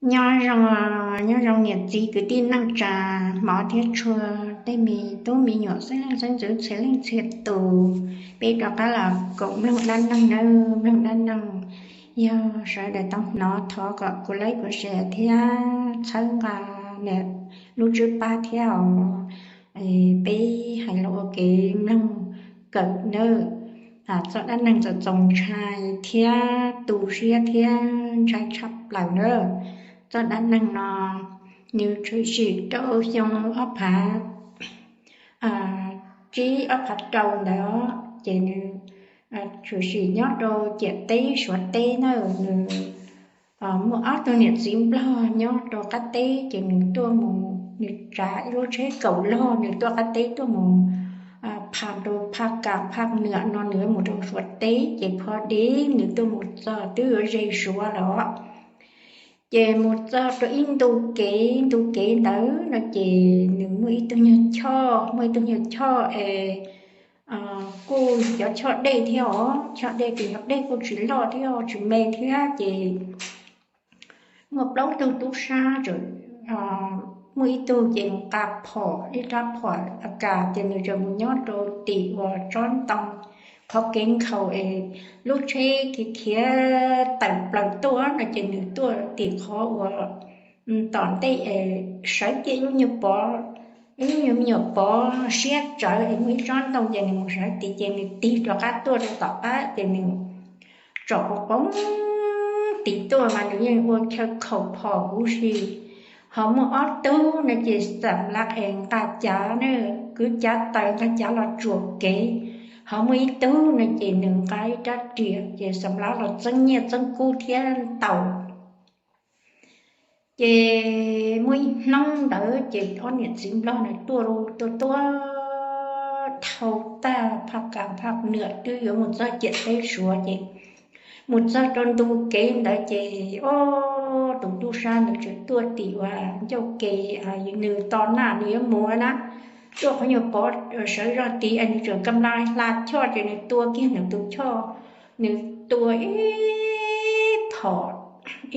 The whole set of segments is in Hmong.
Nyob zoo, nyob zoo niam txiv kwv tij neej tsa, hmov thiab tshua, tej me tub me nyuam xeeb leej xeeb ntxwv txhia leej txhia tus, peb rov qab los koom mloog dab neeg nawb. Mloog dab neeg, yog sawv daws tau hnov thov kom kuv like kuv share thiab txhawb nqa niam lub tswb pab thiab os. Peb hais los ua kev mloog kawm nawb. Txoj dab neeg txaus txaus ntshai thiab tu siab thiab ntshai tshaj plaws nawb. Txoj dab neeg no nws tshwm sim rau xyoo ob phav tsib ob phav rau ntawd, ces nws tshwm sim nyob rau ciam teb Suav teb na. Nws muaj ob tug niam txiv nplog nyob rau qab teb, ces nws tuaj mus, nws tsav ib lub tsheb kaum log, nws tuaj qab teb tuaj mus Phaj rau Phaj Kam Phaj Nwam no, nws mus rau Suav teb, ces pho deb nws tuaj mus txog twb yuav ze Suav los. Ces mus txog rau ib ntu kev, ntu kev ntawd no ces nws muaj ib tug nyuag choj, muaj ib tug nyuag choj es kuj cov choj dej thiab os, choj dej ces yog dej kuj tsis loj thiab tsis me thiab. Ces muaj plaub tug tub sab, muaj ib tug ces nqa phom, ib rab phom AK, ces nws tseem mus nyob rau tim uas tsob ntoo qhov kev nkhaus es lub tsheb khiav khiav tawm plaws tuaj no, ces nws tuaj tim qhov uas tom ntej sawv kiag ib lub nyuag pov, ib lub nyuag me nyuam pov siab tsawv es muaj ib tsob ntoo, ces nws mus sawv tid, ces nws tig rov qab tuaj rau tom qab, ces nws tsom poob tid tuaj mas nws yeej ua chaw khaum phom huv si. Ho muaj ob tug no ces xam lav es nqa cav na, kwv cav taws nqa cav los tsuam kev. Ho muaj ib tug no ces nws nqa ib rab riam ces xam lav los txeeb nyiaj txeeb kub thiab ntaus. Ces muaj ib hnub ntawd ces ob niam txiv nplog no tuaj, tuaj tuaj dhau tag Phaj Kam Phaj Nwam twb yuav mus txog ciam teb Suav, ces mus txog rau ntu kev ntawd ces ob tus tub sab ntawd tseem tuaj tim uas ncauj kev, nws tos naj nws yuav mus na. Tuaj qhov nyuag pov sawv zog tid es nws tseem kam la hla choj, ces nws tua kiag nws tus choj, nws tua ib phom,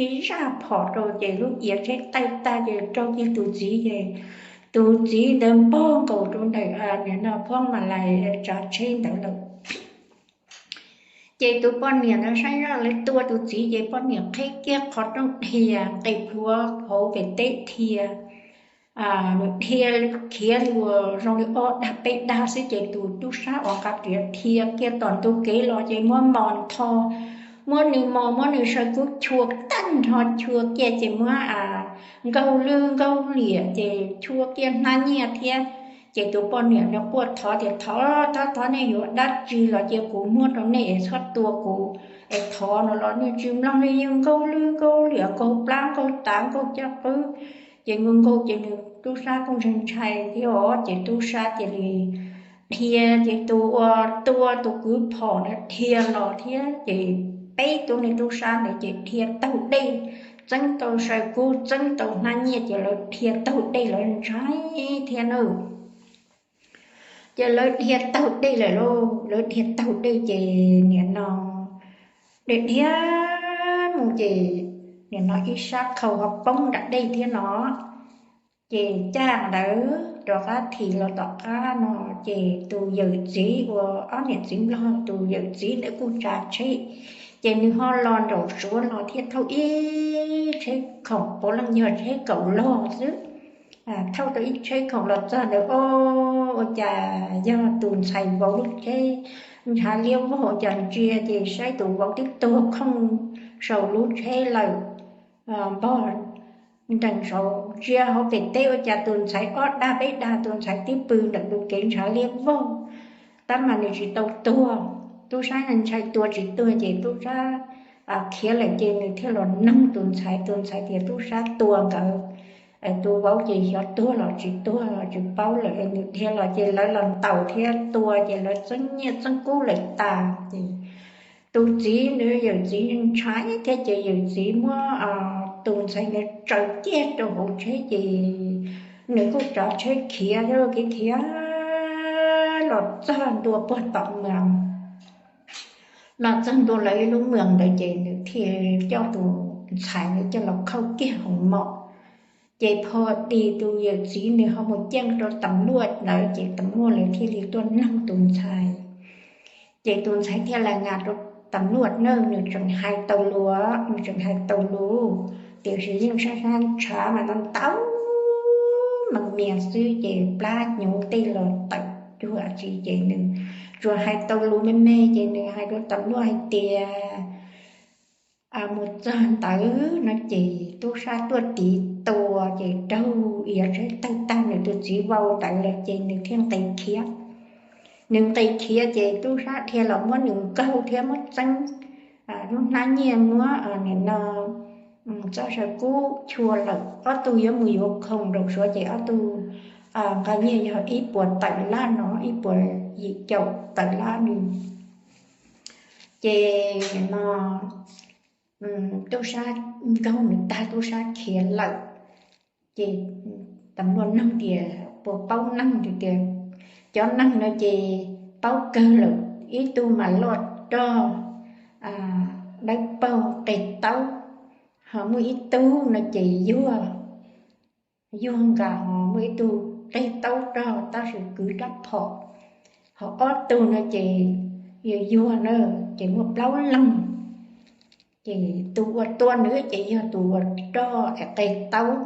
ib zaj phom rau ces lub iav tsheb tawg tag ces raug kiag tus txiv ces tus txiv ntawd npog nkaus rau ntawm nim no phob ma lais tsav tsheb ntawd lawm. Ces tus poj niam ntawd saib zoj lawv tua tus txiv ces poj niam qheb kiag qhov rooj dhia nqis plhuav hauv pem teb dhia, nws dhia khiav li uas zoo li ob dag peb dag xwb ces tus tub sab uas nqa riam dhia kiag tom ntu kev los ces muab mos ntho, muab nws mos muab nws saw kub chua tag nrho, chua kiag ces muab nkaug lwj nkaug liam ces chua kiag hnab nyiaj thiab. Ces tus poj niam no quaj thov tias, Thov, thov, thov nej yuav dab tsi los cia kuv muab rau nej es txhob tua kuv es thov no los nej tsis mloog li, yeej nkaug lwj nkaug liam, nkaug plab nkaug tav nkaug caj qwb. Ces nkaug nkaug ces nws tub sab kuj ntshai ntshai thiab os, ces tub sab cia li dhia, ces tus uas tua tus kwv phom na dhia los thiab, ces peb tug niag tub sab ntawd ces dhia taug dej, txeeb tau saw kub txeeb tau hnab nyiaj ces lawv dhia taug dej lawv ntshai thiab na. Ces lawv dhia taug dej lawm lauj, lawv dhia taug dej ces nim no dhia dhia mus ces nim no ib sab khau ho poob nram dej thiab no. Ces caj ntawd rov qab thim los tom qab no, ces tus yawm txiv uas ob niam txiv nplog tus yawm txiv ntawd kuj tsav tsheb, ces nws ho los nraum Suav los thiab thauj ib tsheb khoom puav leej yog tsheb kaum log xwb. Thauj tau ib tsheb khoom los txog ntawd, o, ua cas yog tus ntxhais vauv lub tsheb ntshav liab vog, ua cas ntsia ces saib tus vauv twb tuag khooj saum lub tsheb lawm. Npog nrees saud ntsia hauv pem teb ua cas tus ntxhais ob dag peb dag, tus ntxhais twb pw ntawm tus kev ntshav liab vog, tab mas nws tsis tau tuag. Tub sab ntshai tua tsis tuag ces tub sab khiav lawm ces nws thiaj los noog tus ntxhais, tus ntxhais tias tub sab tua nkawd, tus vauv ces xyov tuag los tsis tuag los tsis paub lawm, nws dhia los ces lawv los ntaus thiab tua ces lawv txeeb nyiaj txeeb kub lawm tas ces tus txiv ntawd yawm txiv ntshai thiab ces yawm txiv muab tus ntxhais ntawd tsaws kiag rau hauv tsheb ces nws kuj tsav tsheb khiav thiab, khiav khiav los txog ntua puag tom mws, los txog ntua lawv ib lub mws ntawd ces nws thiaj coj tus ntxhais ntawd coj los khauj kiag hoos mom. Ces pho dis tus yawm txiv nws ho mus ceeb rau tam luaj ntawd ces tam luaj lawv thiaj li tuaj noog tus ntxhais. Ces tus ntxhais thiaj li nkas rau tam luaj na, nws tseem hais tau lus, nws tseem hais tau lus, tiam sis yeej sab sab ntshav mas ntau ntau mas mias xwb ces plab hnyuv tej los tawm cuag tsi ces nws tsuas hais tau lus me me ces nws hais rau tam luaj hais tias mus txog ntawd no ces tub sab tuaj tiv tua ces raug iav tsheb tawg tag nws tus txiv vau ntawd lawm ces nws thiaj nqis khiav. Nws nqis khiav ces tub sab dhia los muab nws nkaug thiab muab txeeb lub hnab nyiaj muab nim no txoj saw kub chua lawm. Ob tug yuav mus yuav khoom nraum suav ces ob tug nqa nyiaj yog ib puas tawm lab no, ib puas yim caum tawm lab nws. Ces no tub sab nkaug nws tag tub sab khiav lawm. Ces tam luaj noog tias puas paub neeg tias, cov neeg no ces paub kawg lawm, ib tug mas loj rog dawb paug qe taub, ho muaj ib tug no ces yuag, yuag nkas, ho muaj ib tug qe taub rog tab sis kwv rab phom, ho ob tug no ces yuag yuag na, ces muaj plaub leeg. Ces tus uas tua nws ces yog tus uas rog es qe taub,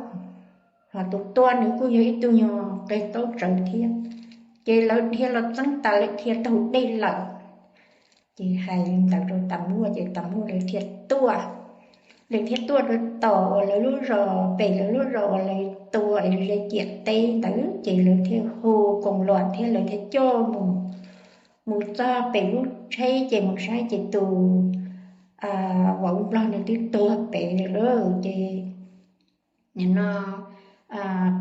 ho tus tua nws kuj yog ib tug nyuag qe taub tsawv thiab. Ces lawv dhia los txeeb tas lawv dhia taug dej lawm. Ces hais li ntawd rau tam luaj ces tam luaj lawv thiaj tuaj, lawv thiaj tuaj rau tom uas lawv lub zos, pem lawv lub zos uas lawv tua es ze ciam teb ntawd ces lawv thiaj hu koos luam thiab lawv thiaj coj mus. Mus txog pem lub tsheb ces mus saib ces tus vauv nplog nws twb tuag pem lawm lauj. Ces nim no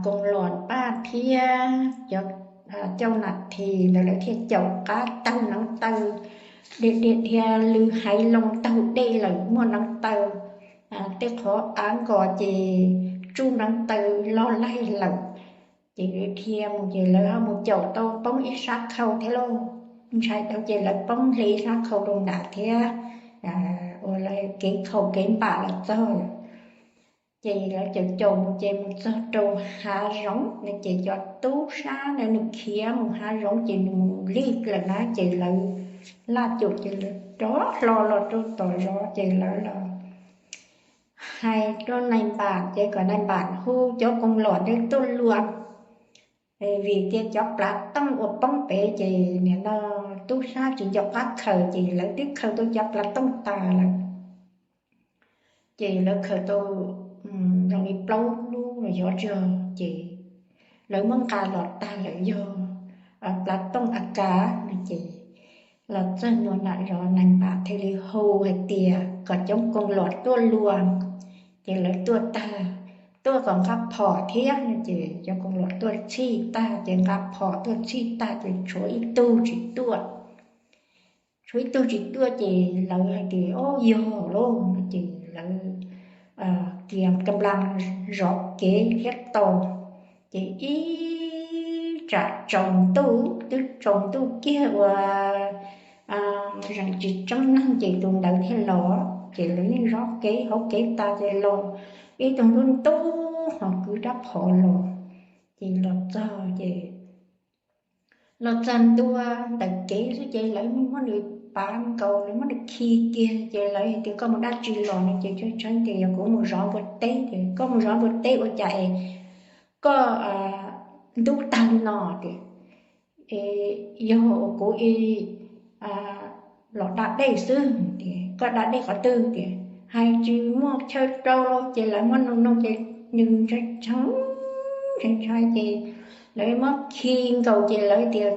koos luam paj thiab cov cauj nas this ntawd lawv thiaj caum qab taug neev taw, dhia dhia dhia lw haiv loo taug dej lawm muaj neev taw, tej qhov av nkos ces tsuj neev taw loj laig lawm. Ces lawv dhia mus ces lawv ho mus caum tau poob ib sab khau thiab lauj. Ntshai tau ces lawv poob hle ib sab khau rau nram thiab, ua kev khaum kev npam los txog lawm. Ces lawv caum caum mus ces mus txog rau hav zoov no ces cov tub sab ntawd nws khiav mus hav zoov ces nws mus lig lawm na ces lawv laj cum ces lawv rov hlo los rau tom zos ces lawv los hais rau nais npam ces kom nais npam hu cov koos luam ntawd tuaj luas, vim tias cov plav tooj uas poob pem ces nim no tub sab tsis nco qab khaws ces lawv twb khaws tau cov plav tooj tas lawm. Ces lawv khaws tau zoo li plaub lub los xyov tsi, ces lawv muab nqa los tag lawm yog plav tooj a kas no ces los txog ntua nram zos nais npam thiaj li hu hais tias kom cov koos luam tuaj luas. Ces lawv tuaj tag, tuaj kom nqa phom thiab no ces cov koos luam tuaj txhij tag ces nqa phom tuaj txhij tag ces tshuav ib tug tsis tuaj. Tshuav ib tug tsis tuaj ces lawv hais tias o yog lauj no ces lawv kiag ka nplas zov kev thiab tos. Ces ib tsam tsaus ntuj, twb tsaus ntuj kiag uas zeem tsis tseeb neeg ces tus ntawd thiaj los. Ces lawv yeej zov kev hauv kev tas ces los ib tug ntub ntub ho kwv rab phom los. Ces los txog ces los txog ntua ntawm kev xwb ces lawv muab nws pav nkaus, lawv muab nws khi kiag ces lawv tias koj mus dab tsi los no ces tshawb tshawb tias yog kuv mus zov npua teb. Ces koj mus zov npua teb ua cas es koj ntub tag li no? Tias yog kuv los da dej xwb. Tias koj da dej qhov twg? Tias hais tsis muaj chaw rau los ces lawv muab nug nug ces nws ntshai ntshai, ntshai ntshai ces lawv muab khi nkaus ces lawv tias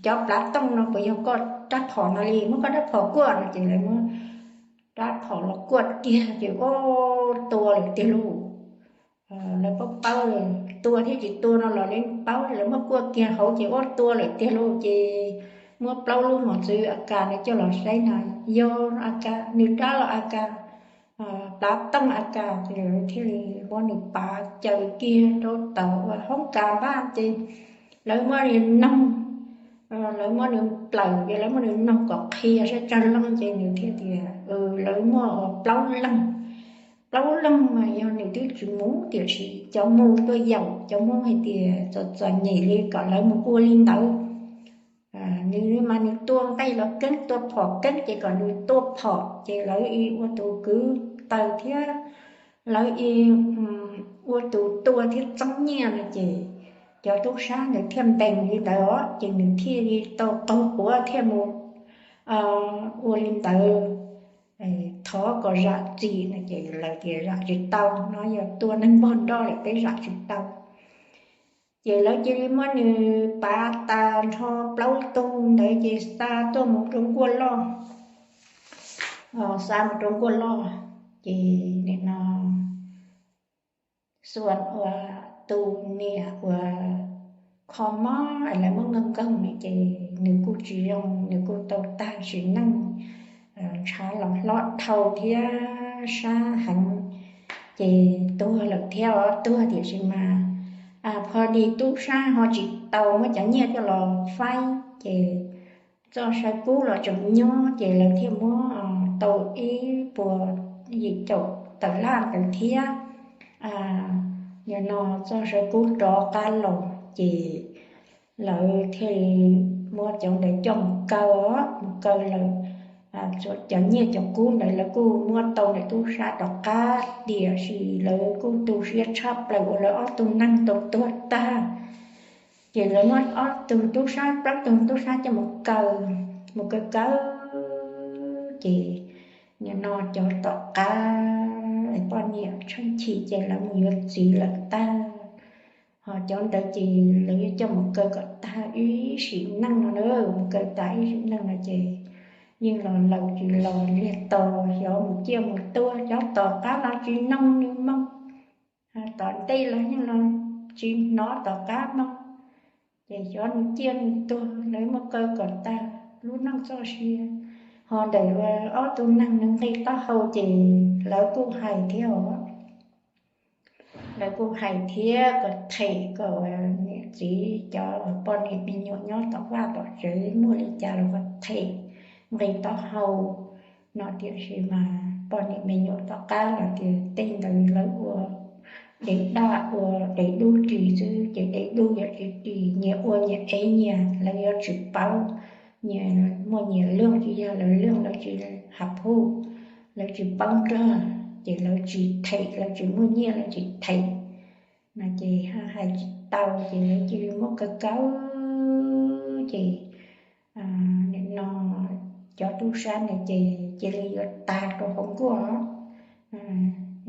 cov plav tooj no puas yog koj rab phom no li, muab koj rab phom kuaj no ces lawv muab rab phom los kuaj kiag ces ua tua lawm tiag lauj. Lawv paub paub tua thiab tsis tua no los lawv paub, lawv muab kuaj kiag hauv ces ua tua lawm tiag lauj. Ces muab plaub lub mos txwv a kas no coj los saib na, yog a kas, nws rab los a kas, plav tooj a kas. Ces lawv thiaj li muab nws pav caws kiag rau tom ua hoob kas npaj ces lawv muab nws noog, lawv muab nws plawm ces lawv muab nws noog kom qhia saib tsawg leej ces nws thiaj tias lawv muaj plaub leeg. plaub leeg mas yog nws twb tsis mus, tiam sis cov mus tuaj yaum cov Hmoob hais tias txom txom nyem li kom lawv mus ua li ntawd. Nws mas nws tua nqaij los keeb, tua phom keeb, ces kom nws tua phom ces lawv ib ua tus kwv taws thiab lawv ib ua tus tua thiab txeeb nyiaj no ces cov tub sab ntawd thiaj npees li ntawd os, ces nws thiaj li tau qaug quav thiaj mus ua li ntawd, thov kom zam txim no ces lawv tias zam tsis tau, no yog tua neeg npog nroj lawm peb zam tsis tau. Ces lawv cia li muab nws pav tas nrho plaub tug ntawd ces xa tuaj mus rau nkuaj loj, xa mus rau nkuaj loj. Ces nim no Xuas ua tus niam uas kho mob es lawv muab nkaug nkaug no ces nws kuj tsis zoo, nws kuj tau tag sim neej, ntshav los hlob dhau thiab sab heev, ces tuag lawm thiab os, tuag tiam sis mas pho dis tub sab ho tsis tau muab cov nyiaj coj los faib ces txoj saw kub los tseem nyob ces lawv thiaj muab tau ib puas yim caum tawm laj ntawd thiab. Nim no txoj saw kub rov qab los ces lawv thiaj li muab cov ntawd coj mus kaw, mus kaw lawm. Cov nyiaj cov kub ntawd lawv kuj muab tau ntawm tub sab rov qab, tiam sis lawv kuj tu siab tshaj plaws uas lawv ob tug neeg tau tuag tag. Ces lawv muab ob tug tub sab, plaub tug tub sab coj mus kaw, mus kaw kaw ces nim no cov tom qab poj niam tsheej chim ces lawv mus yuav txiv lawm tag. Ho cov ntawd ces lawv yuav coj mus kaw kom tag ib sim neej no na, mus kaw tas ib sim neej no ces yeej los laus tsis los liag tos xyov mus ciaj mus tuag, cov tom qab los tsis noog nws moo, tom ntej los yeej los tsis hnov tom qab moo, ces xyov nws ciaj nws tuag, lawv muab kaw kom tag lub neej txoj sia. Ho ntawm ob tug neeg nqi taub hau ces lawv kuj hais thiab os, lawv kuj hais thiab kom them kom niam txiv cov poj niam me nyuam nyob tom vaj tom tsev muaj li cas los kom them nqi taub hau no, tiam sis mas poj niam me nyuam tom qab los tias tej ntawd lawv ua dev daj ua dev dub ris xwb ces dev dub yuav tsis ris, nyias ua nyias ev nyias, lawv yuav tsis paub nyias muaj nyias luag, tsis yog lawv luag lawv tsis hav phuj, lawv tsis paub nrog, ces lawv tsis them, lawv tsis muaj nyiaj lawv tsis them no ces hais tsis tau ces lawv cia li muab kaw kaw ces nim no cov tub sab ntawd ces cia li yuav tas rau hauv nkuaj,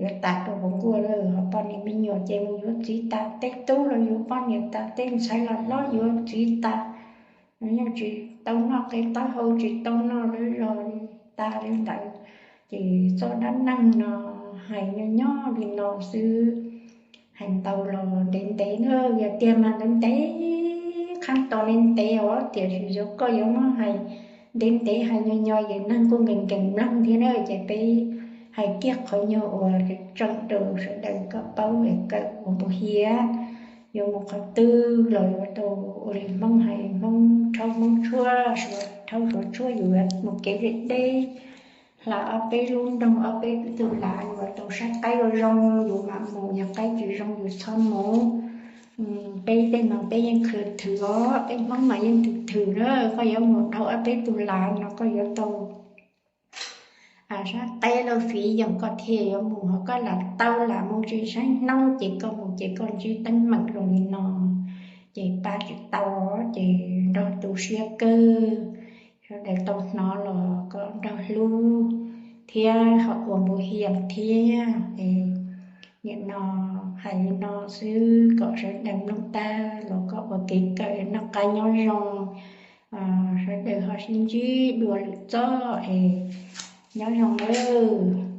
yuav tas rau hauv nkuaj lawm. Ho poj niam me nyuam ces mus yuav txiv tas, tej tub los yuav poj niam tas, tej ntxhais los hlob yuav txiv tas, yeej tsis tau noj qe taub hau, tsis tau noj lawv zog li, tas li ntawd. Ces txoj dab neeg no hais nyob nyob li no xwb, hais ntau los ntev ntev na, yog tiag mas ntev ntev, qhab tos li ntev os, tiam sis yog koj yuav muab hais ntev ntev hais nyo nyo ces neeg kuj nkees nkees mloog thiab na, ces peb hais kiag qhov nyuag uas tseem rau sawv daws kom paub es kawm ua npus hiab. Yuav mus qhov twg los yuav tau ua li Hmoob hais, Hmoob rhaub Hmoob tshuab, Suav rhaub Suav tshuab, yuav mus kev deb deb, hla ob peb lub nroog ob peb tug lav, yuav tau saib qaib ua zoo yus mam mus, yog qaib tsis zoo yus txhob mus. Peb tej no peb yeej khwv thwm os, peb Hmoob mas yeej thwm thwm na, koj yuav mus dhau ob peb tug lav no koj yuav tau sab teb laj fiv yeem koj thiaj yuav mus, ho koj lam tau lam mus tsis saib hnub ces koj mus ces koj ntsib teeb meem zoo li no ces pab tsis tau, ces nrog tu siab kawg. Sawv daws tau hnov los kom nrog hlub thiab ho ua npus hiam thiab. Nim no hais li no xwb kom sawv daws mloog tag los koj ua kev kawm noj qab nyob zoo, sawv daws ho sib ntsib dua lwm txoj es nyob zoo nawb.